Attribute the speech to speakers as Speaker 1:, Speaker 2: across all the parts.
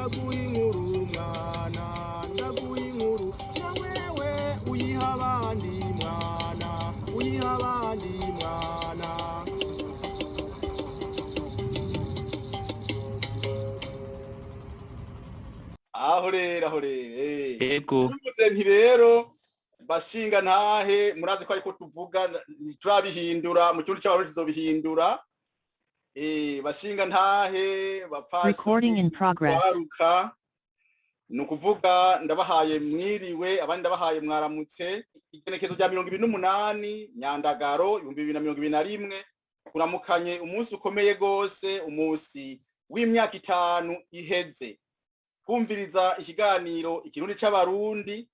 Speaker 1: Ndaguha inkuru mwana, ndaguha inkuru, na wewe uyiha abandi mwana, uyiha abandi mwana. Aho rero, aho rero.
Speaker 2: Ego.
Speaker 1: Mvuze nti rero bashinga ntahe, murazi ko ariko tuvuga turabihindura mu kirundi c'Abarundi, tuzobihindura. Bashinga ntahe, bapfasi,
Speaker 3: Recording in progress.
Speaker 1: Kwaruka, ni ukuvuga ndabahaye mwiriwe, abandi ndabahaye mwaramutse. Igenekezo rya 28 Nyandagaro 2021, kuramukanye umunsi ukomeye gose, umunsi w'imyaka 5 iheze kumviriza ikiganiro Ikirundi c'Abarundi,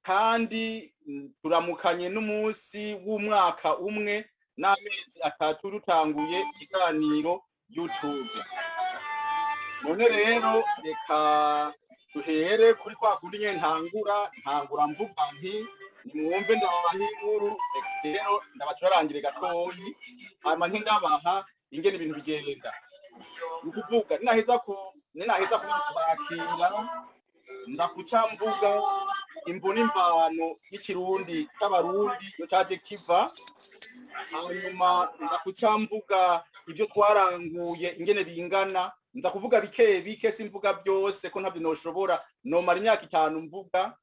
Speaker 1: kandi turamukanye n'umunsi w'umwaka umwe n'amezi 3 dutanguye ikiganiro YouTube. None rero reka duhere kuri kwa kundi nyene ntangura mvuga nti nimwumve ndabaha inkuru. Reka rero ndabacurarangire gatoyi, hanyuma nti ndabaha ingene ibintu bigenda. Ni ukuvuga ninaheza kubakira, nza kuca mvuga imvo n'imvano y'Ikirundi c'Abarundi iyo caje kiva, hanyuma nza kuca mvuga ibyo twaranguye ingene bingana. Nza kuvuga bike bike, simvuga byose ko ntabyo noshobora, nomara imyaka 5 mvuga.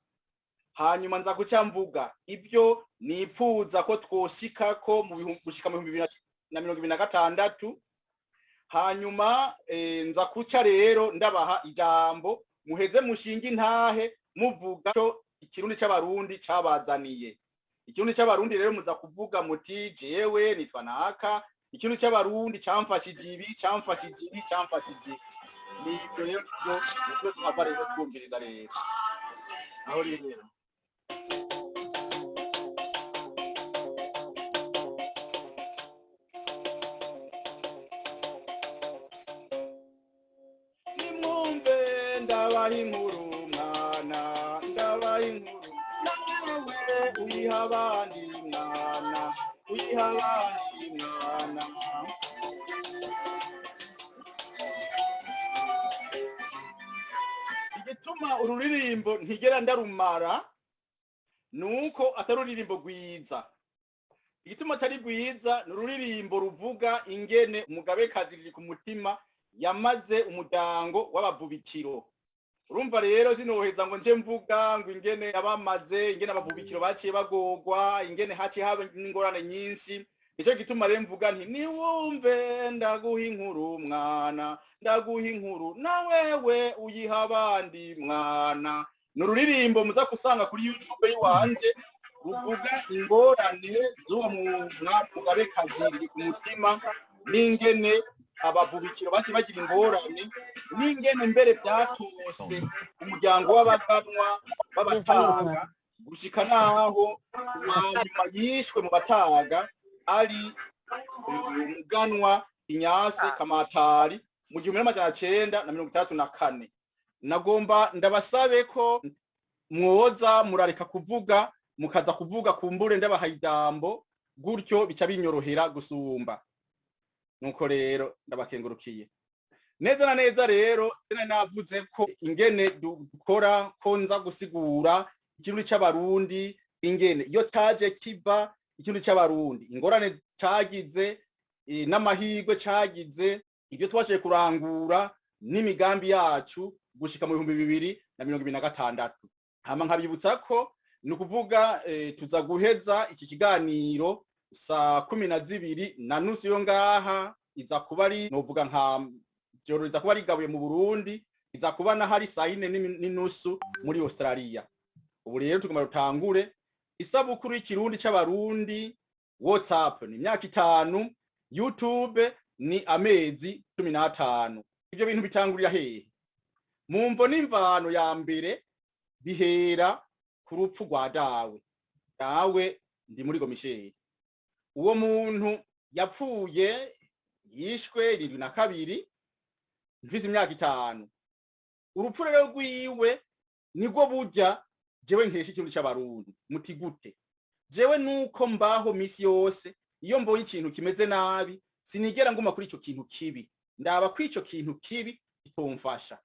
Speaker 1: Hanyuma nza kuca mvuga ibyo nipfuza ko twoshikako mu gushika mu 2026. Hanyuma nza kuca rero ndabaha ijambo, muheze mushinga intahe muvuga co Ikirundi c'Abarundi cabazaniye. Ikirundi c'Abarundi rero muza kuvuga muti jewe nitwa naka, Ikirundi c'Abarundi camfashije ibi, camfashije ibi, camfashije ibi. Nibyo rero nivyo tuhava rero twumviriza rero. Aho rero nimwumve ndabaha inkuru mwana, ndabaha inkuru, nawewe uyiha abandi mwana, uyiha abandi mwana. Igituma ururirimbo ntigera ndarumara nuko atari ururirimbo rwiza. Igituma atari rwiza ni ururirimbo ruvuga ingene umugabekazi riri ku mutima yamaze umuryango w'abavubikiro. Urumva rero sinoheza ngo nje mvuga ngo ingene yabamaze, ingene abavubikiro baciye bagorwa, ingene haciye haba n'ingorane nyinshi. Nico gituma rero mvuga nti niwumve ndaguha inkuru mwana, ndaguha inkuru, na wewe uyiha abandi mwana. Ni ururirimbo muza gusanga kuri YouTube yiwanje, ruvuga ingorane z'uwo mugabekazi riri ku mutima, n'ingene abavubikiro baciye bagira ingorane, n'ingene mbere byatose umuryango w'abaganwa b'abataga, gushika naho uwanyuma yishwe mu bataga ari umuganwa Inyase Kamatari mu 1964. Nagomba ndabasabe ko mwoza murareka kuvuga, mukaza kuvuga kumbure ndabaha ijambo, gutyo bica binyorohera gusumba. Nuko rero ndabakengurukiye neza na neza. Rero nari navuze ko ingene dukora, ko nza gusigura Ikirundi c'Abarundi ingene iyo caje kiva, Ikirundi c'Abarundi ingorane cagize, n'amahirwe cagize, ibyo twashoboye kurangura n'imigambi yacu gushika mu 2026. Hama nkabibutsa ko ni ukuvuga tuza guheza iki kiganiro saa 12:30 yo ngaha, iza kuba ari novuga nka joro, iza kuba rigabuye mu Burundi, iza kuba nahari saa 4:30 muri Australia. Ubu rero tugomba dutangure isabukuru y'Ikirundi c'Abarundi. WhatsApp ni imyaka 5, YouTube ni amezi 15. Ivyo bintu bitangurira hehe? Mu mvo n'imvano ya mbere bihera ku rupfu rwa dawe. Dawe ndi muri Michel, uwo muntu yapfuye yishwe 72 mfise imyaka 5. Urupfu rero rwiwe nibwo burya jewe nkesha Ikirundi c'Abarundi. Muti gute? Jewe nuko mbaho misi yose, iyo mbonye ikintu kimeze nabi sinigera nguma kuri ico kintu kibi, ndaba ko ico kintu kibi kitomfasha.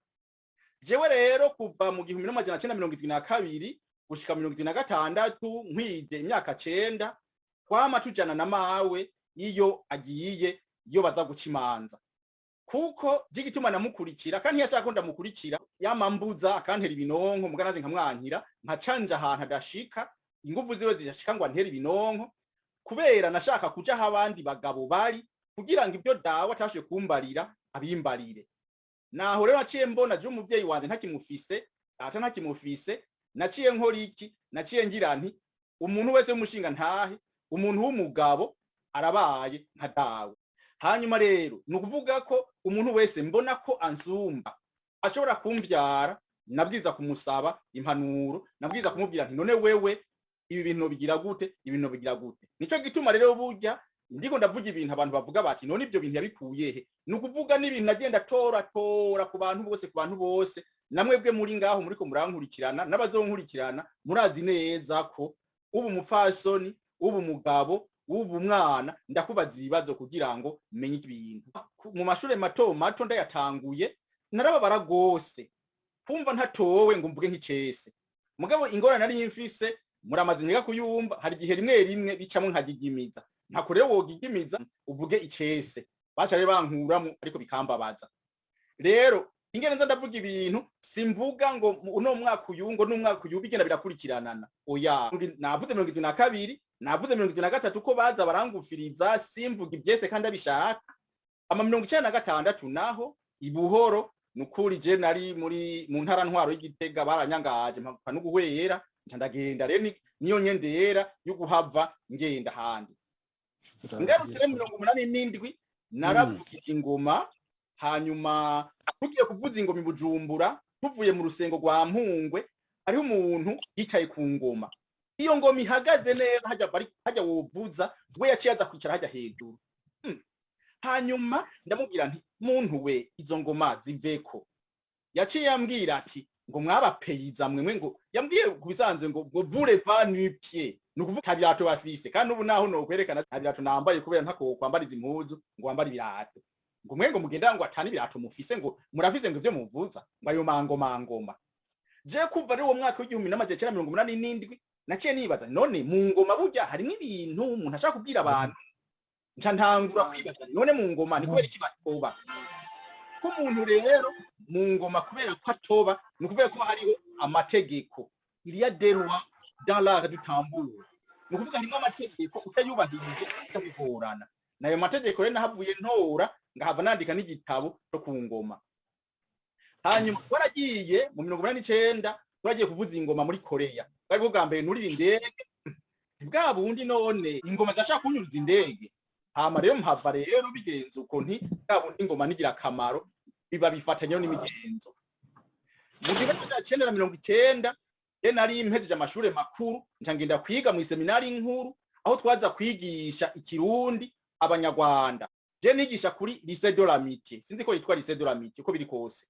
Speaker 1: Jewe rero kuva mu 1972 gushika 76, nkwije imyaka 9, twama tujana na mawe iyo agiye, iyo baza guca imanza, kuko vy'igituma namukurikira, kandi ntiyashaka ko ndamukurikira, yamambuza akantera ibinonko, muga nanje nkamwankira, nkacanja ahantu adashika, inguvu ziwe zishashika ngo antere ibinonko, kubera nashaka kuja aho abandi bagabo bari kugira ngo ibyo dawe atashoboye kumbarira abimbarire. Naho rero naciye mbona je umuvyeyi wanje ntakimufise, data ntakimufise, naciye nkora iki? Naciye ngira nti umuntu wese w'umushinga ntahe, umuntu w'umugabo arabaye nka dawe. Hanyuma rero ni ukuvuga ko umuntu wese mbona ko ansumba, ashobora kumvyara, nabwiza kumusaba impanuro, nabwiza kumubwira nti: "None wewe ibi bintu bigira gute? Ibintu bigira gute?" Nico gituma rero burya ndiko ndavuga ibintu, abantu bavuga bati: "None ibyo bintu yabikuye he?" Ni ukuvuga n'ibintu nagenda tora tora ku bantu bose, ku bantu bose. Namwebwe muri ngaho muriko murankurikirana n'abazonkurikirana, murazi neza ko ubu umupfasoni, ubu umugabo, ubu umwana, ndakubaza ibibazo kugira ngo menye ibintu. Mu mashure mato mato ndayatanguye, narababara gose kumva ntatowe ngo mvuge nk'icese. Mugabo ingorane nari mfise, muramaze nyiga kuyumva, hari igihe rimwe rimwe bicamwo nkagigimiza. Ntako rero wogigimiza uvuge icese, baca rero bankuramwo, ariko bikambabaza. Rero ingene nza ndavuga ibintu, simvuga ngo uno mwaka uyu, ngo n'umwaka uyu, bigenda birakurikiranana, oya. Navuze 72, navuze 73, ko baza barangufiriza simvuga ivyese kandi abishaka. Ama 96 naho ibuhoro, nukuri je nari muri mu ntara ntwaro y'Igitega, baranyangaje mpaka no guhwera, nca ndagenda. Rero niyo nyendera yo guhava ngenda handi. Ngarutse rero 87, naravugije ingoma. Hanyuma tugiye kuvuza ingoma i Bujumbura, tuvuye mu rusengo rwa Mpungwe, hariho umuntu yicaye ku ngoma. Iyo ngoma ihagaze neza hajya bari hajya wovuza, we yaciye aza kwicara hajya hejuru. Hanyuma ndamubwira nti: "Muntu we, izo ngoma ziveko." Yaciye yambwira ati ngo mwabapeyiza mwemwe, ngo yambwiye ku bisanzwe ngo vous les va-nu-pieds, ni ukuvuga nta birato bafise. Kandi ubu naho nokwerekana nta birato nambaye, kubera ntako kwambara izi mpuzu ngo wambare ibirato, ngo mwe ngo mugenda ngo atani ibirato mufise, ngo murafise ngo ivyo muvuza, ngo ayo mangoma ngoma. Je kuva ari uwo mwaka w'1987 naciye nibaza: none mu ngoma burya harimwo ibintu umuntu ashaka kubwira abantu? Nca ntangura kwibaza: none mu ngoma ni kubera iki batoba? Ko umuntu rero mu ngoma kubera ko atoba, ni ukuvuga ko hariho amategeko. Il y a des lois dans l'art du tambour. Ni ukuvuga harimo amategeko, utayubahirije utabigorana. Nayo mategeko rero nahavuye ntora, ngahava nandika n'igitabo cyo ku ngoma. Hanyuma twaragiye mu 89, twaragiye kuvuza ingoma muri Korea. Bwari bwo bwa mbere nurira indege. Bwa bundi none ingoma zashaka kunyuruza indege. Hama rero mpava rero bigenze uko, nti bwa bundi ingoma nigira akamaro, biba bifatanye n'imigenzo. Mu 1990 rero nari mpejeje amashure makuru, nca ngenda kwiga mu seminari nkuru, aho twaza kwigisha ikirundi abanyarwanda. Je nigisha kuri lycée de l'amitié, sinzi ko yitwa lycée de l'amitié uko biri kose.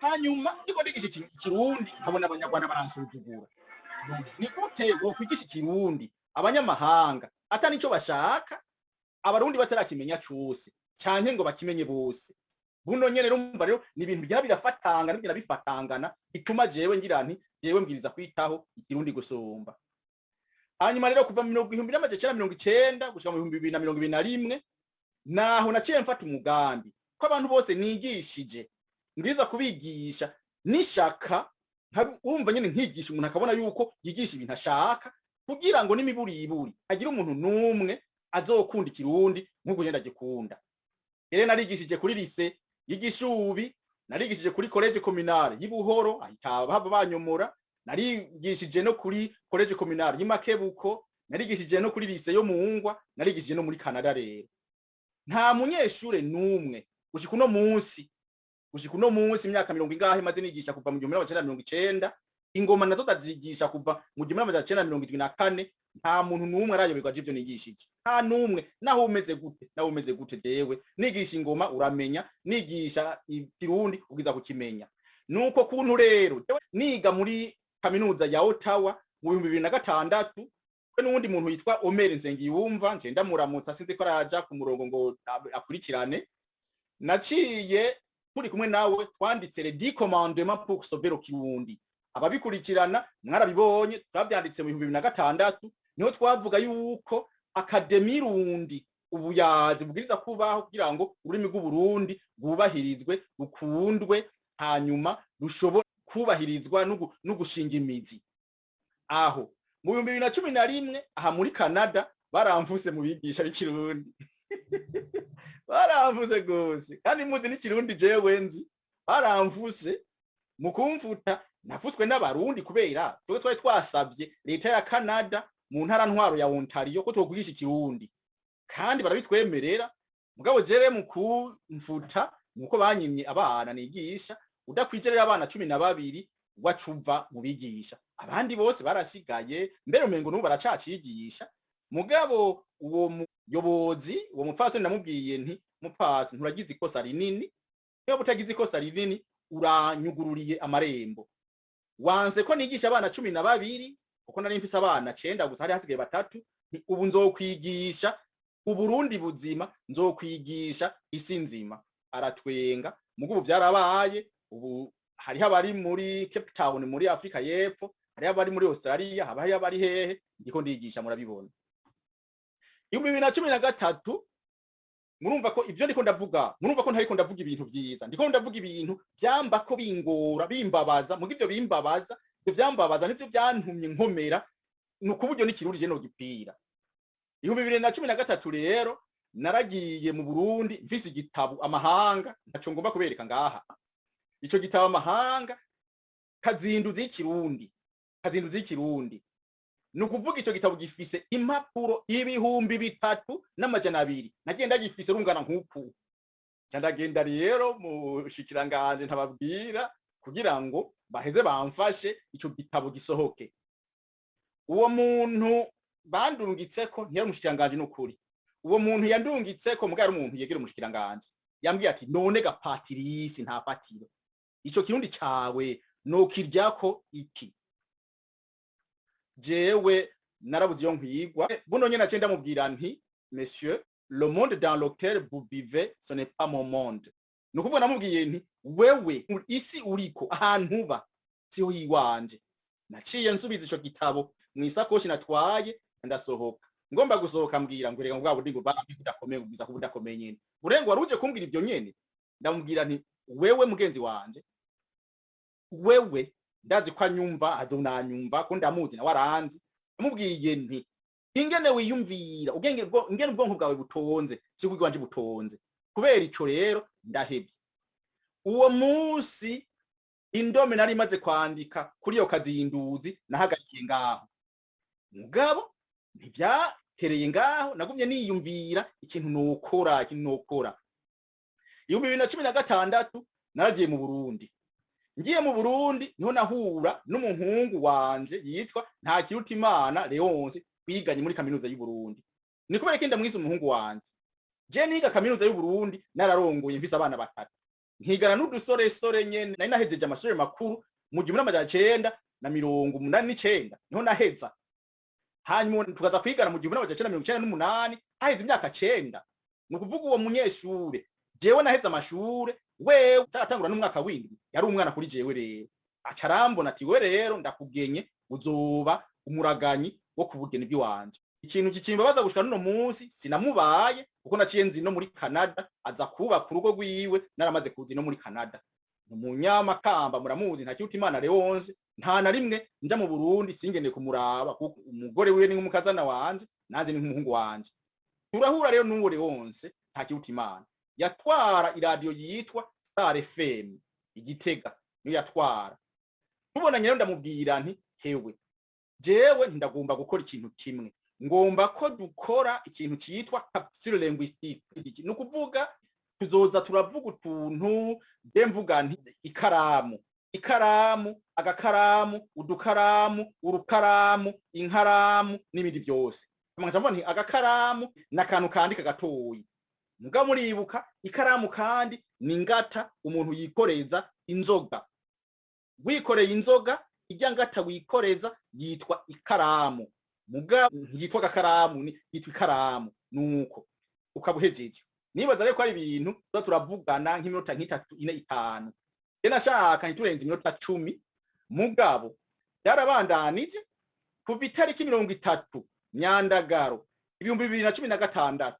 Speaker 1: Hanyuma ndiko ndigisha ikirundi, nkabona abanyarwanda baransuzugura. Ni gute wokwigisha ikirundi abanyamahanga ata nico bashaka, abarundi batarakimenya cose canke ngo bakimenye bose? Buno nyene rumva rero ni ibintu byaba birafatangana, bigenda bifatangana, bituma jewe ngira nti jewe mbwiriza kwitaho ikirundi gusumba. Hanyuma rero kuva mu 1990 gushika mu 2021, naho naciye mfata umugambi ko abantu bose nigishije mbwiriza kubigisha n'ishaka. Urumva nyene nkigisha umuntu akabona yuko yigisha ibintu ashaka, kugira ngo n'imiburiburi agire umuntu n'umwe azokunda ikirundi nk'uko ngenda gikunda. Rero narigishije kuri lycée y'Igishubi, narigishije kuri collège communale y'Ibuhoro, ahita bahava banyomora, narigishije no kuri collège communale y'Imakebuko, narigishije no kuri lycée yo mu Ngwa, narigishije no muri Canada. Rero nta munyeshure n'umwe gushika uno munsi, imyaka mirongo ingahe maze nigisha kuva mu 1990, ingoma nazo ndazigisha kuva mu 1974, nta muntu n'umwe arayoberwa ivyo nigishije, nta n'umwe. Naho umeze gute, naho umeze gute, jewe nigisha ingoma uramenya, nigisha ikirundi ubwiza kukimenya. Nuko kuntu rero jewe niga muri kaminuza ya Ottawa mu 2006, we n'uwundi muntu yitwa Omer Nsengiyumva, nje ndamuramutsa, sinzi ko araja ku murongo ngo akurikirane, naciye Turi kumwe nawe twanditse les 10 commandements pour sauver le Kirundi. Ababikurikirana mwarabibonye, twavyanditse mu 2006, niho twavuga yuko Académie Rundi, ubuyazi bubwiriza kubaho kugira ngo ururimi rw'Uburundi rwubahirizwe, rukundwe, hanyuma rushobore kubahirizwa no gushinga imizi. Aho mu 2011 aha muri Canada baramvuse mu bigisha b'ikirundi, baramvuse gose, kandi muzi n'ikirundi jewe nzi. Baramvuse, mu kumvuta navuzwe n'Abarundi, kubera twebwe twari twasavye leta ya Canada mu ntara ntwaro ya Ontario ko twokwigisha ikirundi, kandi barabitwemerera. Mugabo jewe mu kumfuta nuko banyimye abana nigisha. Udakwije rero abana 12, wacuva mu bigisha. Abandi bose barasigaye, mbere umengo n'ubu baracacigisha. Mugabo uwo muyobozi, uwo mupfasoni, ndamubwiye nti: "Mupfasoni, nturagize ikosa rinini. Niba utagize ikosa rinini, uranyugururiye amarembo. Wanse ko nigisha abana 12, kuko nari mfise abana cenda gusa, hari hasigaye batatu. Nti ubu nzokwigisha Uburundi buzima, nzokwigisha isi nzima." Aratwenga. Mugo ubu vyarabaye. Ubu hariho abari muri Cape Town muri Afrika y'Epfo, hariho abari muri Australia, haba hariho abari hehe, ndiko ndigisha, murabibona. 2013, murumva ko ivyo ndiko ndavuga, murumva ko ntariko ndavuga ibintu vyiza, ndiko ndavuga ibintu vyamba ko bingora, bimbabaza. Muga ivyo bimbabaza, ivyo vyambabaza nivyo vyantumye nkomera, ni ukuburyo n'ikirundi je nogipira. 2013 rero naragiye mu Burundi mfise igitabo Amahanga, ntaco ngomba kubereka ngaha. Ico gitabo Amahanga, kazinduzi y'ikirundi, kazinduzi y'ikirundi, ni ukuvuga ico gitabo gifise impapuro 3200. Nagiye ndagifise rungana nk'uku. Nca ndagenda rero mu shikiranganje ntababwira, kugira ngo baheze bamfashe ico gitabo gisohoke. Uwo muntu bandungitseko ntiyari umushikiranganje, n'ukuri. Uwo muntu yandungitseko, mugabo ari umuntu yegera umushikiranganje, yambwiye ati: "None ga Patirisi, nta fatiro, ico kirundi cawe nokiryako iki?" Jewe narabuze iyo nkwigwa. Buno nyene naciye ndamubwira nti: "Monsieur, le monde dans lequel vous vivez, ce n'est pas mon monde." Ni ukuvuga namubwiye nti: "Wewe, isi uriko, ahantu uba siho yiwanje." Naciye nsubiza ico gitabo mw'isakoshi natwaye, ndasohoka. Ngomba gusohoka, mbwira ngo: "Reka, bwa bundi ngo bambi budakomeye, ubwiza ko budakomeye nyene, urengo wari uje kumbwira ibyo nyene." Ndamubwira nti: "Wewe mugenzi wanje, wewe ndazi ko anyumva, azonanyumva ko ndamuzi, nawe aranzi." Namubwiye nti: "Ingene wiyumvira, ubwenge ingene ubwonko bwawe butonze siko ubwanje butonze. Kubera ico rero ndahevye." Uwo munsi indome nari maze kwandika kuri iyo kazinduzi nahagarikiye ngaho. Mugabo ntivyatereye ngaho, nagumye niyumvira ikintu nokora, ikintu nokora. 2016 naragiye mu Burundi. Ngiye mu Burundi niho nahura n'umuhungu wanje yitwa Ntakirutimana Leonce, twiganye muri kaminuza y'u Burundi. Ni kubera ko ndamwise umuhungu wanje? Je niga kaminuza y'u Burundi nararongoye, mfise abana batatu, nkigana n'udusoresore nyene. Nari nahejeje amashuri makuru mu 1989, niho naheza. Hanyuma tukaza kwigana mu 1998, haheze imyaka 9. Ni ukuvuga uwo munyeshure, jewe naheze amashure, wewe utaratangura n'umwaka w'indwi, yari umwana kuri jewe. Rero aca arambona ati: "We rero ndakugenye, uzoba umuraganyi wo ku bugeni bw'iwanje." Ikintu kikimbabaza gushika n'uno munsi, sinamubaye, kuko naciye nzi no muri Canada, aza kubaka urugo rwiwe naramaze kuza no muri Canada. Umunyamakamba muramuzi, Ntakirutimana Leonce. Nta na rimwe nja mu Burundi singendeye kumuraba, kuko umugore wiwe ni nk'umukazana wanje, nanje ni nk'umuhungu wanje. Turahura rero n'uwo Leonce Ntakirutimana, yatwara iradiyo yitwa Star FM Igitega, niyo yatwara. Tubonanye rero ndamubwira nti: "Hewe, jewe ndagomba gukora ikintu kimwe, ngomba ko dukora ikintu cyitwa capsule linguistique." Ni ukuvuga tuzoza turavuga utuntu, mbe mvuga nti ikaramu, ikaramu, agakaramu, udukaramu, urukaramu, inkaramu n'ibindi byose. Nkaca mvuga nti agakaramu ni akantu kandika gatoyi. Mugabo muribuka, ikaramu kandi ni ingata umuntu yikoreza inzoga. Wikoreye inzoga, irya ngata wikoreza yitwa ikaramu, mugabo ntiyitwa agakaramu, yitwa ikaramu. Nuko ukaba uhejeje. Nibaza rero ko ari ibintu tuza turavugana nk'iminota nk'itatu, ine, itanu. Je nashaka ntiturenze iminota 10, mugabo byarabandanije. Kuva itariki 30 Myandagaro 2016,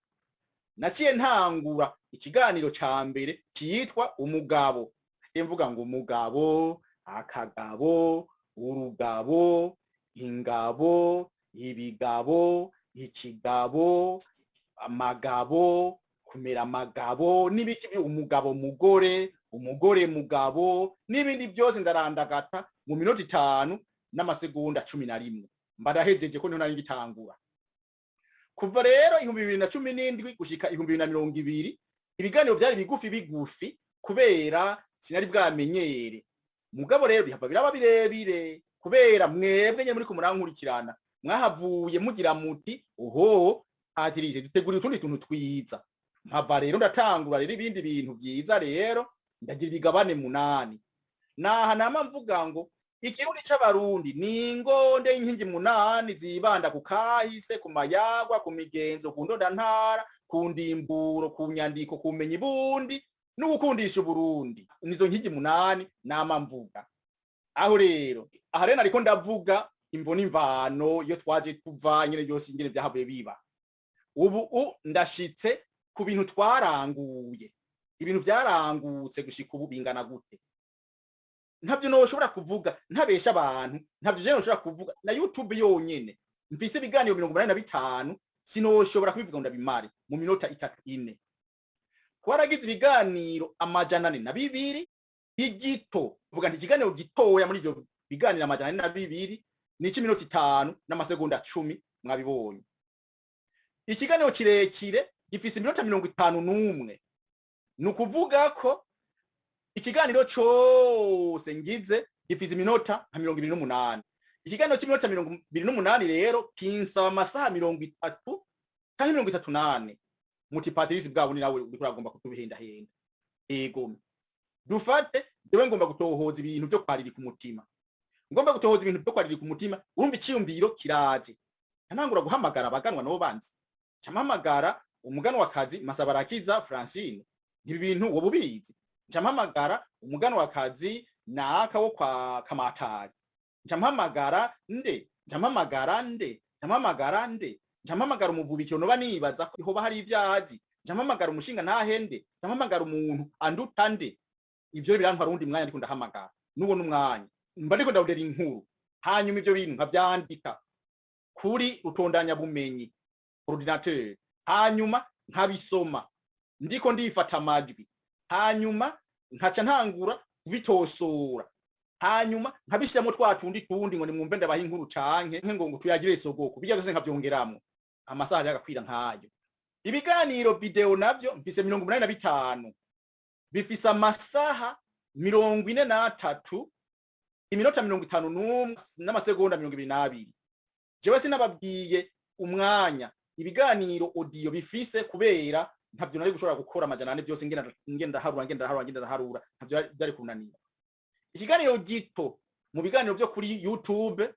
Speaker 1: naciye ntangura ikiganiro ca mbere citwa Umugabo. Naciye mvuga ngo umugabo, akagabo, urugabo, ingabo, ibigabo, ikigabo, amagabo, kumera amagabo n'ibiki, umugabo mugore, umugore mugabo n'ibindi byose. Ndarandagata mu minota 5 n'amasegonda 11, mba ndahejeje, ko niho nari ngitangura. Kuva rero 2017 gushika 2020, ibiganiro byari bigufi bigufi kubera sinari bwamenyere. Mugabo rero bihava biraba birebire kubera mwebwe nyene muriko murankurikirana, mwahavuye mugira muti: "Oho, hatirije dutegura utundi tuntu twiza." Mpava rero ndatangura rero ibindi bintu vyiza, rero ndagira ibigabane 8. Naha nama mvuga ngo Ikirundi c'Abarundi ni ingonde y'inkingi 8 zibanda ku kahise, ku mayagwa, ku migenzo, ku ndondantara, ku ndimburo, ku nyandiko, ku menya ibundi no gukundisha Uburundi. Nizo nkingi 8 nama mvuga. Aho rero, aha rero nariko ndavuga imvo n'imvano iyo twaje tuva, nyene byose ingene vyahavuye biba. Ubu ndashitse ku bintu twaranguye. Ibintu vyarangutse gushika ubu bingana gute? Ntabyo noshobora kuvuga ntabesha abantu, ntabyo je noshobora kuvuga. Na YouTube yonyene mfise ibiganiro 85, sinoshobora kubivuga ngo ndabimare mu minota itatu, ine. Twaragize ibiganiro 402. Igito vuga nti ikiganiro gitoya muri ivyo biganiro 402 ni ic'iminota 5 n'amasegonda 10, mwabibonye. Ikiganiro kirekire gifise iminota 51. Ni ukuvuga ko ikiganiro cose ngize gifise iminota nka 28. Ikiganiro c'iminota 28 rero kinsaba amasaha 30 canke 34. Muti: "Patrice, bwabo ni nawe uriko uragomba kutubihendahenda." Ego, dufate jewe ngomba gutohoza ibintu vyo kwaririka umutima. Ngomba gutohoza ibintu vyo kwaririka umutima, urumva iciyumviro kiraje, ntangura guhamagara abaganwa nabo banzi. Nca umuganwakazi Masabarakiza Francine: "Ibi bintu woba ubizi?" Nca mpamagara umuganwakazi naka wo kwa Kamatari, nca mpamagara nde, nca mpamagara nde, nca mpamagara nde, nca mpamagara umuvubikiro noba nibaza ko hoba hari ivyazi, nca mpamagara umushinga ntahende, nca mpamagara umuntu anduta nde. Ivyo birantwara uwundi mwanya, ndiko ndahamagara n'uwo n'umwanya mba ndiko ndawudera inkuru. Hanyuma ivyo bintu nkavyandika kuri rutondanya bumenyi, ordinateur, hanyuma nkabisoma ndiko ndifata amajwi, hanyuma nkaca ntangura kubitosora, hanyuma nkabishyiramo twa tundi tundi ngo nimwumve ndabaha inkuru canke ngo tuyagire sogoko, bijya byose nkavyongeramwo, amasaha yagakwira nkayo. Ibiganiro video navyo mfise 85, bifise amasaha 43, iminota 51 n'amasegonda 22. Jewe sinababwiye umwanya ibiganiro audio bifise kubera ntabyo nari gushobora gukora 400 byose ngenda ngenda harura, ngenda harura, ngenda harura, ntabyo byari kunanira. Ikiganiro gito mu biganiro byo kuri YouTube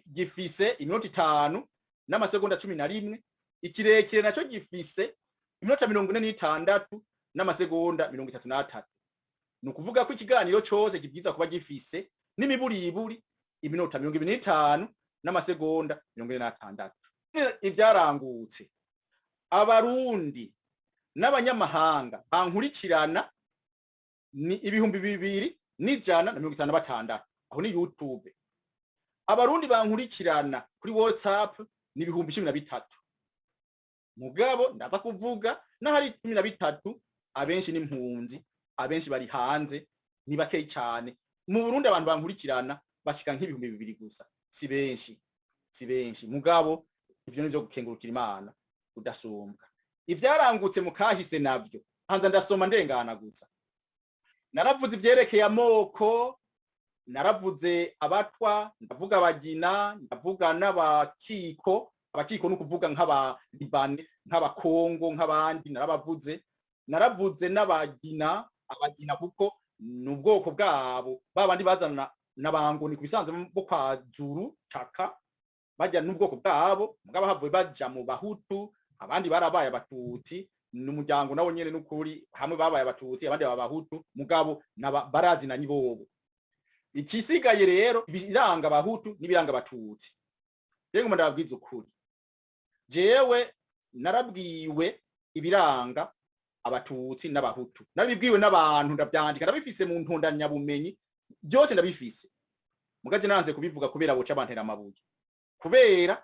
Speaker 1: gifise iminota 5 n'amasegonda 11. Ikirekire naco gifise iminota 46 n'amasegonda 33. Ni ukuvuga ko ikiganiro cose kibwiza kuba gifise n'imiburiburi iminota 25 n'amasegonda 46. Ivyarangutse, Abarundi n'abanyamahanga bankurikirana ni 2156, aho ni YouTube. Abarundi bankurikirana kuri WhatsApp ni 13,000. Mugabo ndaza kuvuga n'ahari 13, abenshi n'impunzi, abenshi bari hanze, ni bakeyi cane. Mu Burundi abantu bankurikirana bashika nk'2000 gusa, si benshi, si benshi. Mugabo ivyo nivyo gukengurukira Imana udasumbwa. Ivyarangutse mu kahise navyo hanza ndasoma ndengana gusa. Naravuze ivyerekeye amoko, naravuze Abatwa, ndavuga Abagina, ndavuga n'Abakiko. Abakiko ni ukuvuga nk'Abalibane, nk'Abakongo, nk'abandi narabavuze. Naravuze n'Abagina, Abagina kuko ni ubwoko bwabo babandi bazana n'Abangoni ku bisanzwe bo kwa Zuru Caka, bajya n'ubwoko bwabo, mugabo havuye baja mu Bahutu, abandi barabaye Abatutsi. N'umuryango nawo nyene n'ukuri, hamwe babaye Abatutsi, abandi baba Abahutu, mugabo barazinanye bobo. Ikisigaye rero, ibiranga Abahutu n'ibiranga Abatutsi, jewe ngoma ndababwiza ukuri, jewe narabwiwe ibiranga Abatutsi n'Abahutu, narabibwiwe n'abantu, ndavyandika, ndabifise mu ntondanyabumenyi byose ndabifise. Mugaje nanze kubivuga kubera boca bantera amabuye, kubera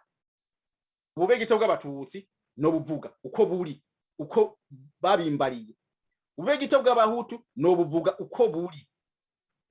Speaker 1: ubube gito bw'Abatutsi no buvuga uko buri, uko babimbariye, ubube gito bw'Abahutu no buvuga uko buri.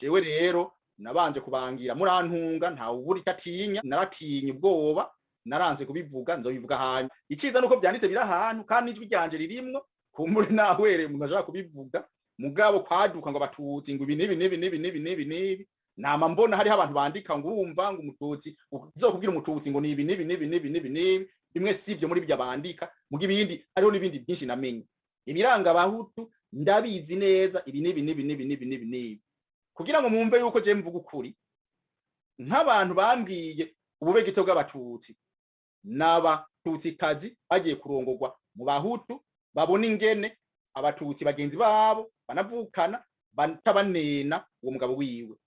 Speaker 1: Jewe rero nabanje kubangira, murantunga, ntawe ubura icyo atinya. Naratinya ubwoba, naranze kubivuga, nzobivuga hanyuma. Iciza nuko vyanditse biri ahantu, kandi ijwi ryanje ririmwo, kumbure nahwereye umuntu ashaka kubivuga. Mugabo kwaduka ngo Abatutsi ngo ibi n'ibi n'ibi n'ibi n'ibi n'ibi n'ibi, nama mbona hariho abantu bandika ngo urumva ngo Umututsi uzokubwira Umututsi ngo nibi n'ibi n'ibi n'ibi n'ibi n'ibi. Bimwe sivyo muri byo bandika, muga ibindi hariho n'ibindi byinshi namenye. Ibiranga Abahutu ndabizi neza, ibi n'ibi n'ibi n'ibi n'ibi n'ibi n'ibi, kugira ngo mwumve yuko je mvuga ukuri. Nk'abantu bambwiye ubube gito bw'Abatutsi n'Abatutsikazi bagiye kurongorwa mu Bahutu, babona ingene Abatutsi bagenzi babo banavukana batabanena uwo mugabo wiwe.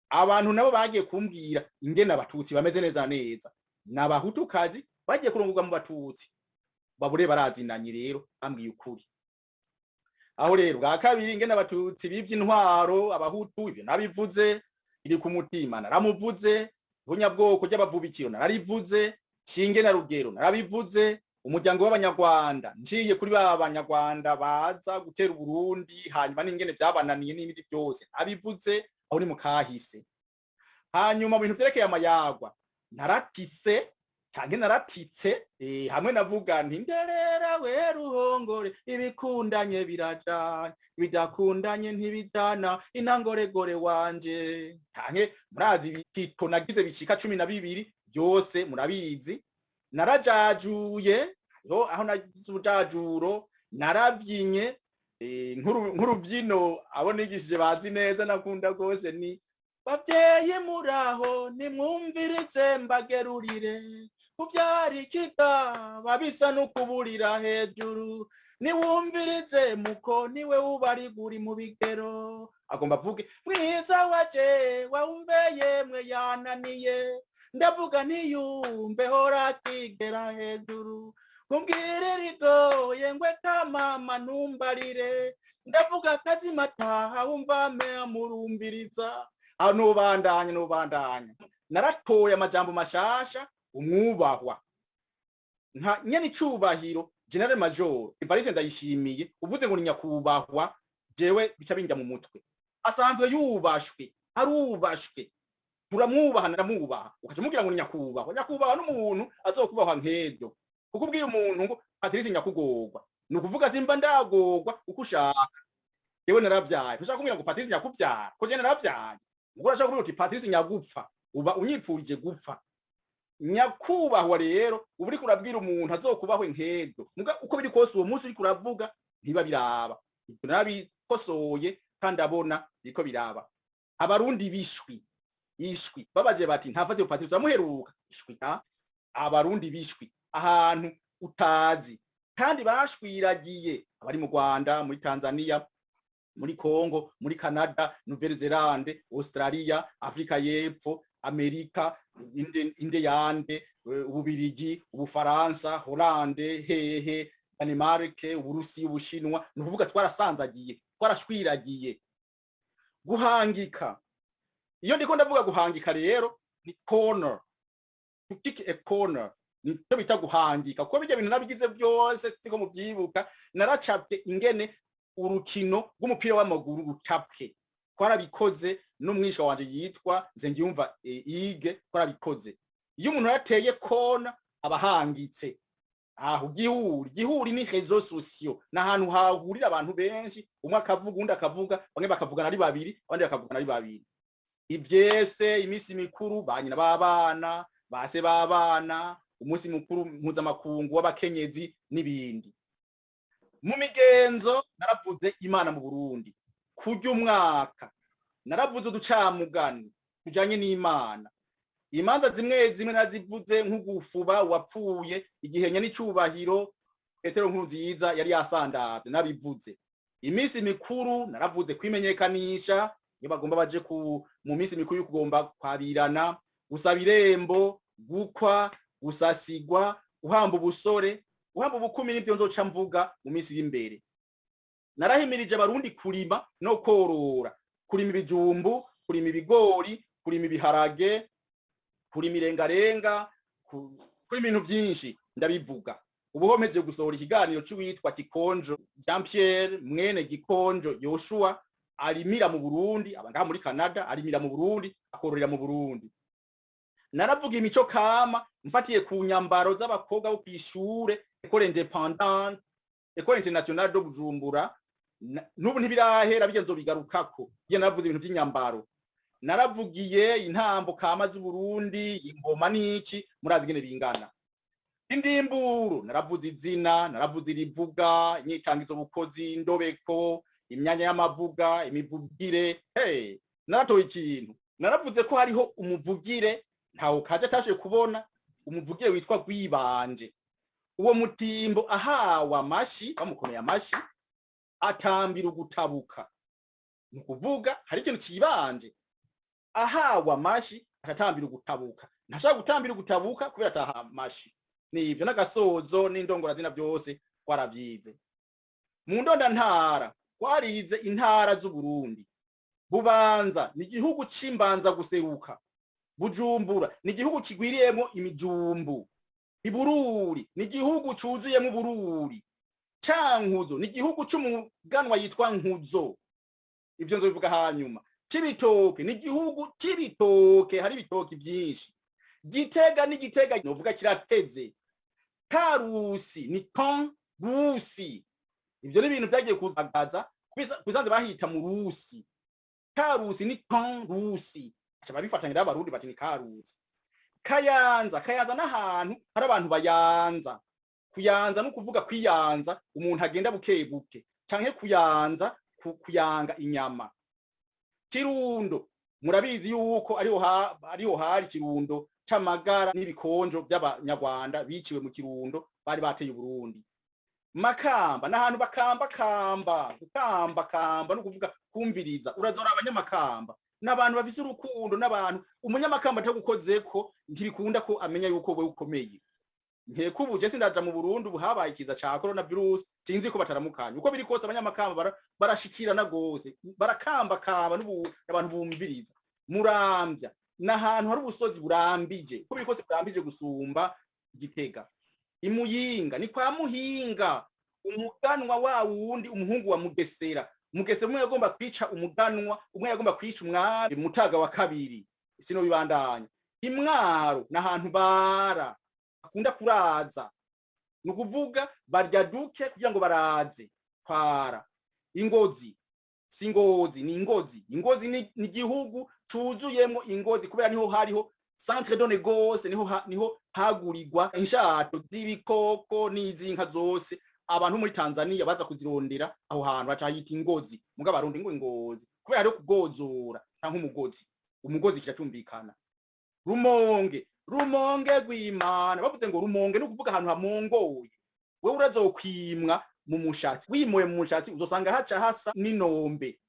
Speaker 1: Abantu nabo bagiye kumbwira ingene Abatutsi bameze neza neza n'Abahutukazi bagiye kurongorwa mu Batutsi, babure barazinanye. Rero bambwiye ukuri aho. Rero bwa kabiri, ingene Abatutsi bivye intwaro Abahutu, ivyo nabivuze. Iri ku mutima naramuvuze. Ihunyabwoko ry'abavubikiro nararivuze. Shinge na Rugero narabivuze. Umuryango w'Abanyarwanda, nciye kuri ba Banyarwanda baza gutera Uburundi, hanyuma n'ingene vyabananiye n'ibindi byose abivuze, aho ni mu kahise. Hanyuma mu bintu vyerekeye amayagwa, naratise canke naratitse, hamwe navuga nti: "Nderera we ruhongore, ibikundanye birajana, ibidakundanye ntibijana, intangoregore wanje." Canke murazi ibitito nagize bicika 12, byose murabizi. Narajajuye yo, aho nagize ubujajuro, naravyinye nk'urubyino abo nigishije bazi neza, nakunda rwose, ni: "Bavyeyi muraho, nimwumvirize mbagerurire, kuvyara ikigaba bisa n'ukuburira hejuru, niwumvirize muko niwe ubariguri mu bigero." Agomba avuge mwiza waje wumve, yemwe yananiye, ndavuga ntiyumve, hora akigera hejuru, kumbwire rigoye ngwe kamama ntumbarire, ndavuga akazima taha wumva amurumbiriza. Aho nubandanya nubandanya, naratoye amajambo mashasha: umwubahwa nka nyene icubahiro Général Major Evariste Ndayishimiye, uvuze ngo ni nyakubahwa, jewe bica binjya mu mutwe. Asanzwe yubashwe, arubashwe, turamwubaha, ndamwubaha. Ukaca umubwira ngo ni nyakubahwa. Nyakubahwa n'umuntu azokubahwa nk'ejo, kuko ubwiye umuntu ngo Patrice nyakugorwa, ni ukuvuga simba ndagorwa uko ushaka. Jewe naravyaye, ntushaka kumbwira ngo Patrice nyakuvyara ko je naravyaye. Ubwo urashaka kumbwira uti Patrice nyagupfa, uba unyipfurije gupfa. Nyakubahwa rero uba uriko urabwira umuntu azokubahwe nk'ejo. Muga uko biri kose, uwo munsi uriko uravuga ntiba biraba. Ivyo narabikosoye kandi abona biriko biraba. Abarundi bishwi ishwi babaje bati: "Ntafate Patrice amuheruka ishwi." Ha, Abarundi bishwi ahantu utazi, kandi bashwiragiye abari mu Rwanda, muri Tanzania, muri Congo, muri Canada, Nouvelle-Zélande, Australia, Afrika y'Epfo, Amerika, inde, inde yande, Ububirigi, Ubufaransa, Hollande, hehe, Danemark, Uburusi, Ubushinwa. Ni ukuvuga twarasanzagiye, twarashwiragiye. Guhangika, iyo ndiko ndavuga guhangika rero ni corner, to kick a corner, nicyo bita guhangika. Kuko bijya bintu nabigize byose, siko mubyibuka, naracapye ingene urukino rw'umupira w'amaguru rucapwe, twarabikoze n'umwisha wanje yitwa Nsengiyumva Ige, twarabikoze. Iyo umuntu yateye kona aba ahangitse. Aho gihuri, gihuri ni réseaux sociaux, ni ahantu hahurira abantu benshi, umwe akavuga, undi akavuga, bamwe bakavugana ari babiri, abandi bakavugana ari babiri. Ivyese, iminsi mikuru, ba nyina b'abana, base b'abana, umunsi mukuru mpuzamakungu w'abakenyezi n'ibindi. Mu migenzo naravuze Imana mu Burundi, kurya umwaka, naravuze uducamugani tujanye n'Imana. Imanza zimwe zimwe nazivuze, nk'ugufuba uwapfuye, igihe n'icubahiro. Petero Nkurunziza yari yasandavye, nabivuze. Iminsi mikuru naravuze kwimenyekanisha, iyo bagomba baje ku mu minsi mikuru yo kugomba kwabirana, gusaba irembo, gukwa, gusasigwa, guhamba ubusore, guhamba ubukumi, nivyo nzoca mvuga mu minsi iri imbere. Narahimirije Abarundi kurima no korora, kurima ibijumbu, kurima ibigori, kurima ibiharage, kurima irengarenga, kurima ibintu vyinshi, ndabivuga. Ubu ho mpejeje gusohora ikiganiro c'uwitwa Kikonjo Jean Pierre, mwene Gikonjo Yoshua, arimira mu Burundi, aba ngaha muri Canada, arimira mu Burundi, akororera mu Burundi. Naravuga imico kama mfatiye ku nyambaro z'abakobwa bo kw'ishure École Indépendante, École Internationale de Bujumbura. N'ubu ntibirahera, bijya nzobigarukako. Iyo naravuze ibintu vy'inyambaro, naravugiye intambo kama z'Uburundi, ingoma n'iki, murazi ingene bingana. Indimburo naravuze izina, naravuze irivuga, inyitangizo bukozi, indobeko, imyanya y'amavuga, imivugire. Hey, naratoye ikintu. Naravuze ko hariho umuvugire ntawo kaje atashoboye kubona, umuvugire witwa Rwibanje. Uwo mutimbo ahawe amashi, bamukomeye amashi, atambira ugutabuka. Ni ukuvuga hari ikintu cibanje. Ahawe amashi atatambira ugutabuka, ntashaka gutambira ugutabuka kubera ataha amashi. Nivyo n'agasozo n'indongorazina byose twaravyize. Mu ndonda ntara twarize intara z'Uburundi. Bubanza ni igihugu c'imbanza guseruka. Bujumbura ni igihugu kigwiriyemwo imijumbu. Ibururi ni igihugu cuzuyemwo ubururi. Cankuzo ni igihugu c'umuganwa yitwa Nkuzo, ivyo nzobivuga hanyuma. Cibitoke ni igihugu c'ibitoke, hari ibitoki vyinshi. Gitega ni Gitega novuga kirateze. Karusi ni kan rusi, ivyo ni ibintu vyagiye kuzagaza kwisanze bahita mu Rusi. Karusi ni kan rusi, aca babifatanyira Abarundi bati ni Karusi. Kayanza, Kayanza n'ahantu hari abantu bayanza. Kuyanza no kuvuga kwiyanza, umuntu agenda buke buke, canke kuyanza kuyanga inyama. Kirundo murabizi yuko ariho hari Kirundo c'amagara n'ibikonjo by'Abanyarwanda biciwe mu Kirundo bari bateye Uburundi. Makamba n'ahantu bakamba kamba, gukamba kamba no kuvuga kumviriza. Urazora Abanyamakamba n'abantu bafise urukundo, n'abantu umunyamakamba atagukozeko ntibikunda ko amenya yuko wewe ukomeye. Nkeka ubu je sindaja mu Burundi, ubu habaye ikiza ca corona virus, sinzi ko bataramukanya. Uko biri kose Abanyamakamba barashikirana gose, barakambakamba, n'ubu abantu bumviriza. Muramvya n'ahantu hari ubusozi burambije, uko biri kose burambije gusumba Igitega. Imuyinga ni kwa Muhinga, umuganwa wa wundi, umuhungu wa Mugesera. Mugesera umwe yagomba kwica umuganwa, umwe yagomba kwica umwami Mutaga wa kabiri, sino bibandanya. Imwaro n'ahantu bara akunda kuraza, ni ukuvuga barya duke kugira ngo baraze kwara. Ingozi si Ngozi, ni Ingozi. Ingozi ni igihugu cuzuyemwo ingozi, kubera niho hariho centre de négoce, niho hagurirwa inshato z'ibikoko n'iz'inka zose. Abantu muri Tanzania baza kuzirondera aho hantu, baca hayita Ingozi. Muga Abarundi ngo Ingozi kubera hariho kugozora canke umugozi, umugozi kiratumvikana. Rumonge, Rumonge rw'Imana, bavuze ngo Rumonge ni ukuvuga ahantu hamongoye. Wewe urazokwimwa mu mushatsi, wimoye mu mushatsi uzosanga haca hasa n'inombe,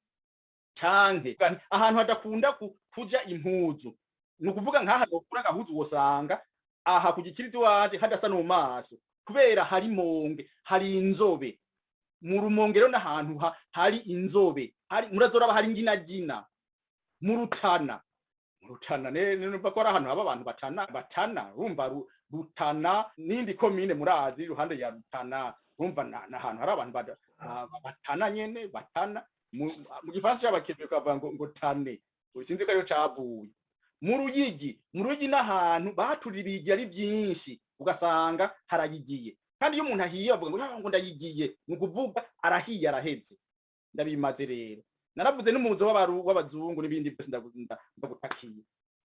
Speaker 1: canke ahantu hadakunda kuja impuzu. Ni ukuvuga nk'aha nokura agahuzu, wosanga aha ku gikirizi wanje hadasa no mu maso, kubera hari monge, hari inzobe. Mu Rumonge rero n'ahantu hari inzobe, hari murazoraba hari inginagina. Mu Rutana, mu Rutana numva ko ari ahantu haba abantu batana batana. Urumva Rutana n'indi komine murazi iruhande ya Rutana, urumva n'ahantu hari abantu batana nyene, batana. Mu gifaransa c'Abakebe kavuga ngo tane, sinzi ko ariyo cavuye. Mu Ruyigi, mu Ruyigi n'ahantu baturira ibigi ari byinshi, ugasanga harayigiye. Kandi iyo umuntu ahiye bavuga ngo ndayigiye, ni ukuvuga arahiye, araheze. Ndabimaze rero. Naravuze n'umuzo w'abazungu n'ibindi byose, ndagutakiye.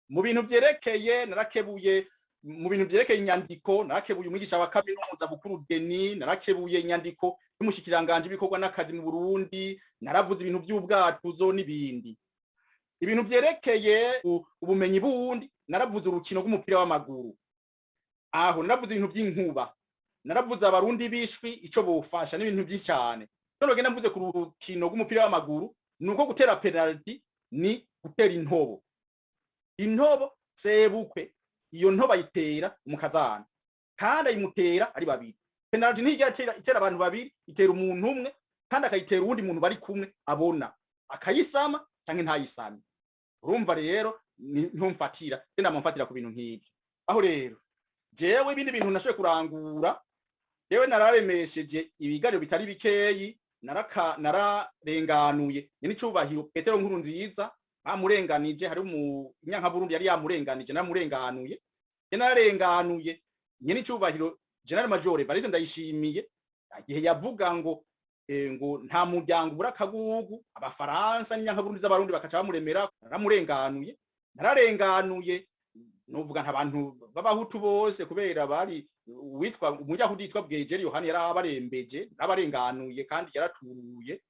Speaker 1: Mu bintu vyerekeye, narakebuye mu bintu vyerekeye inyandiko, narakebuye umwigisha wa kaminuza Bukuru Deni, narakebuye inyandiko y'umushikiranganje ibikorwa n'akazi mu Burundi, naravuze ibintu vy'ubwatuzo n'ibindi. Ibintu vyerekeye ubumenyi bundi, naravuze urukino rw'umupira w'amaguru, aho naravuze ibintu vy'inkuba. Naravuze Abarundi bishwi ico bofasha n'ibintu byinshi cyane. None genda mvuze ku rukino rw'umupira w'amaguru, nuko gutera penalty ni gutera intobo. Intobo sebukwe, iyo ntobo ayitera umukazana, kandi ayimutera ari babiri. Penalty ntigera itera abantu babiri, itera umuntu umwe, kandi akayitera uwundi muntu bari kumwe abona, akayisama canke ntayisame. Urumva rero ntumfatira, genda mumfatira ku bintu nk'ibyo. Aho rero jewe ibindi bintu nashoboye kurangura, jewe nararemesheje ibiganiro bitari bikeyi, nararenganuye n'icubahiro Petero Nkuru Nziza bamurenganije. Hari umunyankaburundi yari yamurenganije, naramurenganuye. Nararenganuye nyene icubahiro General Major Evariste Ndayishimiye igihe yavuga ngo ngo nta muryango ubura akagugu, Abafaransa n'inyankaburundi z'Abarundi bakaca bamuremera. Naramurenganuye. Nararenganuye nuvuga nta bantu b'Abahutu bose, kubera bari uwitwa umuyahudi yitwa Bwejeri Yohani yarabarembeje, narabarenganuye kandi yaraturuye.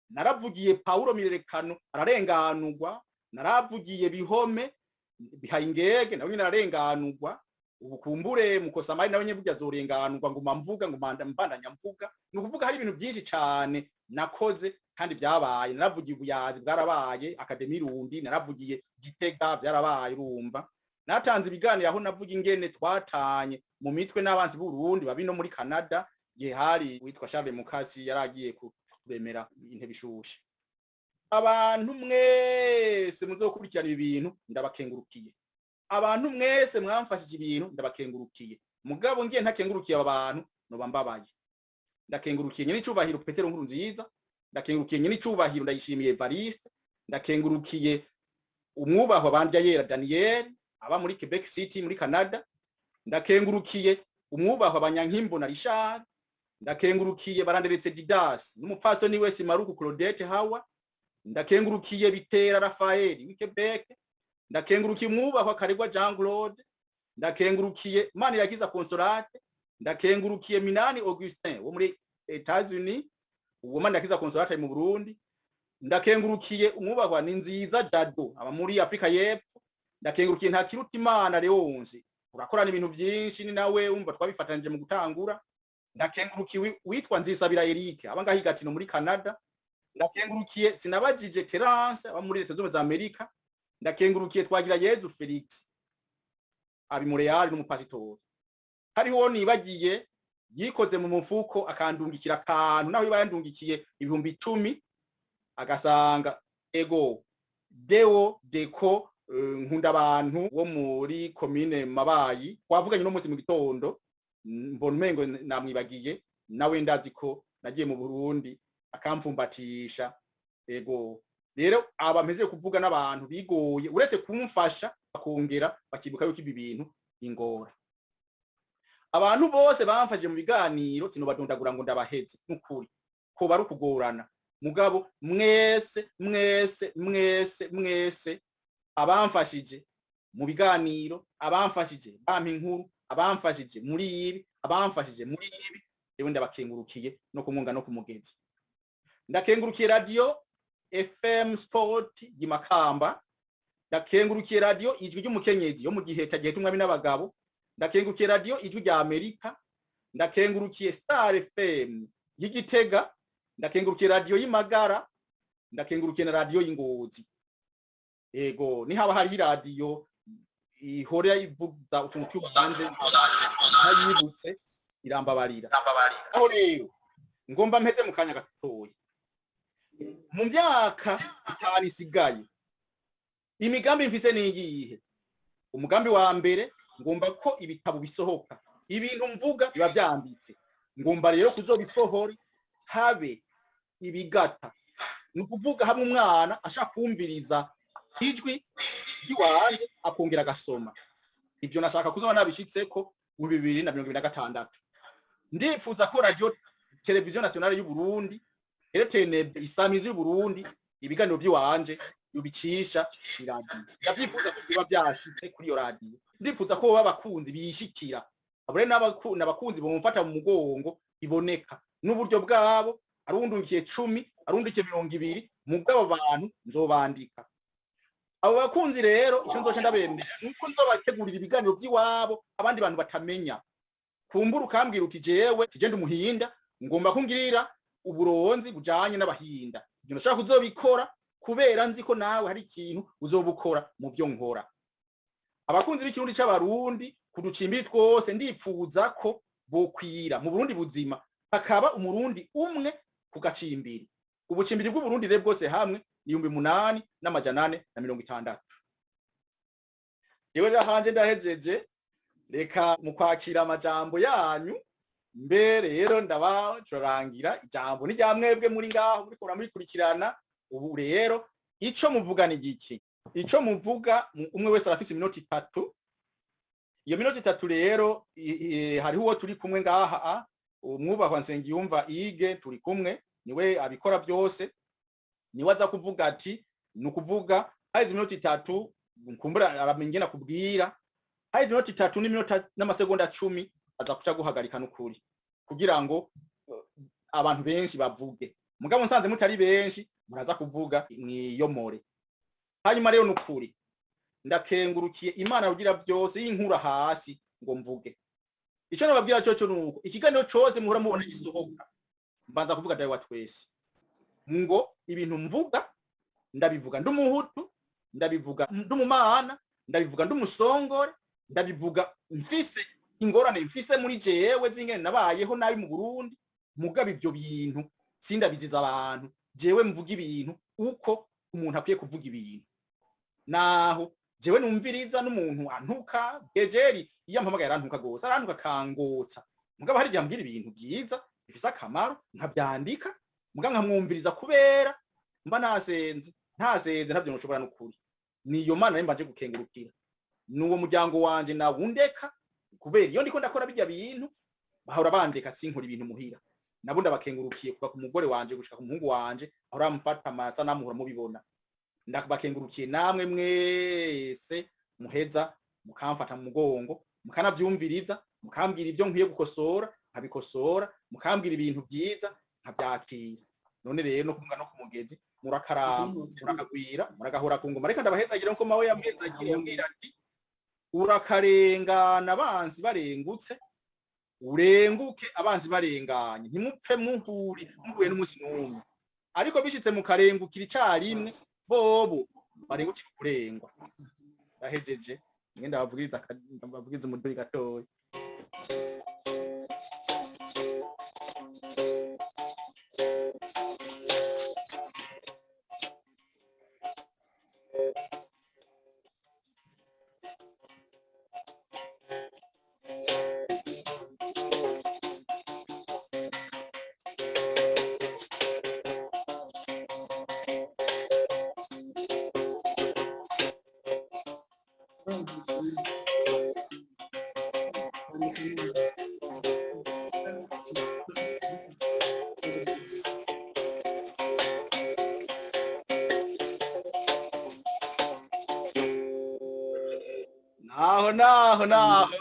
Speaker 1: Naravugiye Paulo Mirerekano ararenganurwa, naravugiye Bihome Bihayingege nawe nyene ararenganurwa. Ubu kumbure Mukosamari nawe nyene burya azorenganurwa. Nguma mvuga, nguma mbandanya mvuga. Ni ukuvuga hari ibintu byinshi cane nakoze kandi byabaye. Naravugiye Ubuyazi, bwarabaye Akademi Rundi, naravugiye Gitega, byarabaye. Urumva natanze ibiganiro aho navuga ingene twatanye mu mitwe n'abansi b'Uburundi babi no muri Canada, gihe hari witwa Charles Mukasi yaragiye kuremera intebe ishushe. Abantu mwese muzokurikirana ibi bintu ndabakengurukiye, abantu mwese mwamfashije ibintu ndabakengurukiye. Mugabo ngiye ntakengurukiye aba bantu noba mbabaye. Ndakengurukiye nyene icubahiro Petero Nkuru Nziza, ndakengurukiye nyene icubahiro Ndayishimiye Evariste, ndakengurukiye umwubahwa Bandya Yera Daniel aba muri Quebec City muri Canada, ndakengurukiye umwubahwa Banyankimbona Richard, ndakengurukiye Baranderetse Didas n'umupfasoni wese Maruku Claudette Hawa, ndakengurukiye Bitera Raphael w'i Quebec, ndakengurukiye umwubahwa Karegwa Jean Claude, ndakengurukiye Manirakiza Consolate, ndakengurukiye Minani Augustin wo muri Etats-Unis, uwo Manirakiza Consolate ari mu Burundi, ndakengurukiye umwubahwa Ninziza Jado aba muri Afrika y'Epfo, ndakengurukiye Ntakirutimana Leonce urakorana ibintu byinshi ni nawe umva twabifatanije mu gutangura, ndakengurukiye witwa Nzisabira Eric aba ngaho i Gatineau muri Canada, ndakengurukiye Sinabajije Terence aba muri Leta Zunze za Amerika, ndakengurukiye Twagira Yezu Felix abi Montreal n'umupasitori. Hariho nibagiye yikoze mu mufuko akandungikira akantu, naho iba yandungikiye 10,000, agasanga ego Deo Deko nkunda abantu wo muri komine Mabayi twavuganye no munsi mu gitondo, mbona umengo namwibagiye, nawe ndazi ko nagiye mu Burundi akamfumbatisha. Ego rero aba mpeze kuvuga n'abantu bigoye uretse kumfasha bakongera bakibuka yuko ibi bintu ingora. Abantu bose bamfashije mu biganiro sinobadondagura ngo ndabaheze, n'ukuri ko bari ukugorana. Mugabo mwese mwese mwese mwese abamfashije mu biganiro, abamfashije bampa inkuru, abamfashije muri ibi, abamfashije muri ibi, rero ndabakengurukiye no kumwunga no kumugezi. Ndakengurukiye radio FM Sport y'Imakamba, ndakengurukiye radio Ijwi ry'Umukenyezi yo mu gihe tagihe tumwe n'abagabo, ndakengurukiye radio Ijwi rya Amerika, ndakengurukiye Star FM y'Igitega, ndakengurukiye radio y'Imagara, ndakengurukiye na radio y'Ingozi. Ego ni haba hari radio ihora ivuza utuntu tw'ibanze ntayibutse irambabarira. Aho rero ngomba mpeze mu kanya gatoya. Mu myaka 5 isigaye imigambi mfise ni iyihe? Umugambi wa mbere, ngomba ko ibitabo bisohoka, ibintu mvuga biba vyanditse, ngomba rero kuzobisohora habe ibigata. Ni ukuvuga hamwe umwana ashaka kumviriza ijwi ry'iwanje akongera agasoma. Ivyo nashaka kuzoba nabishitseko mu 2026. Ndifuza ko radio televiziyo nationale y'u Burundi, RTNB, Isamizi y'u Burundi, ibiganiro by'iwanje yubicisha iradiyo. Ndavyifuza ko biba vyashitse kuri iyo radiyo. Ndifuza ko baba abakunzi bishikira, abure n'abakunzi bomfata mu mugongo biboneka n'uburyo bwabo, arundungiye 10, arundukiye 20, mugabo abantu nzobandika. Abo bakunzi rero icyo nzoca ndabemera nuko nzobategurira ibiganiro by'iwabo abandi bantu batamenya. Kumbura ukambwira uti: "Jewe kigenda umuhinda, ngomba kungirira uburonzi bujanye n'abahinda." Ivyo ndashaka kuzobikora kubera nzi ko nawe hari ikintu uzobukora mu vyo nkora. Abakunzi b'Ikirundi c'Abarundi kuducimbiri twose, ndipfuza ko bokwira mu Burundi buzima, hakaba umurundi umwe ku gacimbiri. Ubucimbiri bw'Uburundi rero bwose hamwe ni 8460. Jewe rero hanje ndahejeje. Reka mu kwakira amajambo yanyu mbe rero ndabacurarangira. Ijambo ni rya mwebwe muri ngaho muriko muramukurikirana. Ubu rero ico muvuga ni giki? Ico muvuga, umwe wese arafise iminota 3. Iyo minota 3 rero, hariho uwo turi kumwe ngaha, umwubahwa Nsengiyumva Ige, turi kumwe, niwe abikora byose, niwe aza kuvuga ati ni ukuvuga haheze iminota 3. Nkumbura aramenya ingene akubwira. Haheze iminota 3 n'iminota n'amasegonda 10, aza kuca guhagarika n'ukuri kugira ngo abantu benshi bavuge. Mugabo nsanze mutari benshi, muraza kuvuga mwiyomore. Hanyuma rero n'ukuri ndakengurukiye Imana rugira byose y'inkura hasi ngo mvuge. Ico nababwira cyo nuko ikiganiro cose muhora mubona gisohoka, mbanza kuvuga Dawe wa twese, ngo ibintu mvuga ndabivuga ndi umuhutu, ndabivuga ndi umumana, ndabivuga ndi umusongore, ndabivuga mfise ingorane mfise muri jewe z'ingene nabayeho nabi mu Burundi. Mugabo ivyo bintu sindabiziza abantu. Jewe mvuga ibintu uko umuntu akwiye kuvuga ibintu. Naho jewe numviriza n'umuntu antuka, Bwejeri iyo ampamagaye arantuka gose, arantuka akangotsa, mugabo hari igihe ambwira ibintu byiza bifise akamaro nkavyandika, mugabo nkamwumviriza kubera mba nasenze. Ntasenze ntabyo nshobora n'ukuri. Niyo Mana rero mbanje gukengurukira, nuwo muryango wanje nawundeka, kubera iyo ndiko ndakora bijya bintu bahora bandeka sinkora ibintu muhira. Nabo ndabakengurukiye, kuva ku mugore wanje gushika ku muhungu wanje ahora amfata amasanamu, muhora mubibona. Ndabakengurukiye namwe mwese muheza mukamfata mu mugongo, mukanavyumviriza, mukambwira ibyo nkwiye gukosora nkabikosora, mukambwira ibintu byiza nkabyakira. None rero no kumva no ku mugezi murakaramba, murakagwira, muragahora ku ngoma. Reka ndabahezagira nko mawe yamwezagira, yambwira ati: "Urakarengana abansi barengutse, urenguke abansi barenganye, ntimupfe muhuri muhuye n'umunsi n'umwe." Ariko bishitse mukarengukira icarimwe, bobo barengukira kurengwa. Ndahejeje. Ngenda ndababwiriza umuduri gatoya. Naho naho naho.